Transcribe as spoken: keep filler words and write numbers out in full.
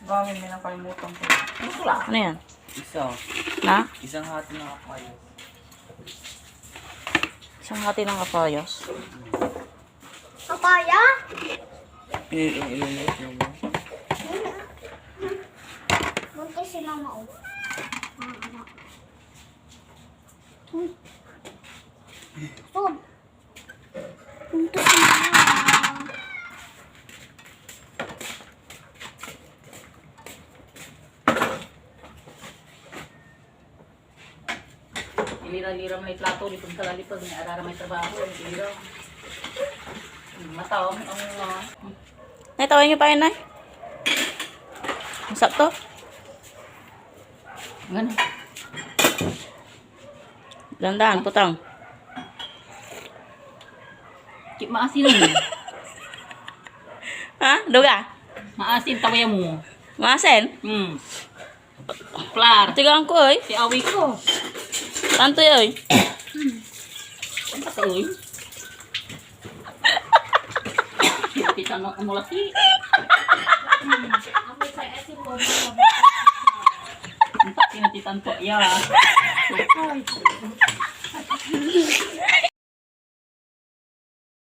Bakit may nakalimutan ko? Ano ko lang? Ano yan? Isa. Na? Isang hati ng kapayas. Isang hati ng kapayas? Papaya? Ini, ini, ini, ini. Buntis si mama, oh. Uy. Sub. Buntis si mama. Ilira-lira may plato, di pagkalalipag, may arara may trabaho, ilira. Mataw, ang mga. Nay, tawayan niyo pa yun, Nay. Masarap to. Ngano? Dandan, putang. Ki-, maasin yun. Ha? Duga? Maasin, tawayan mo. Maasin? Hmm. Klar. Tigaan ko, oy. Si away ko. Tanto, oy. Ang patay, oy. Kita mo, mo laki. Ang patay, tinatitan ko, ya.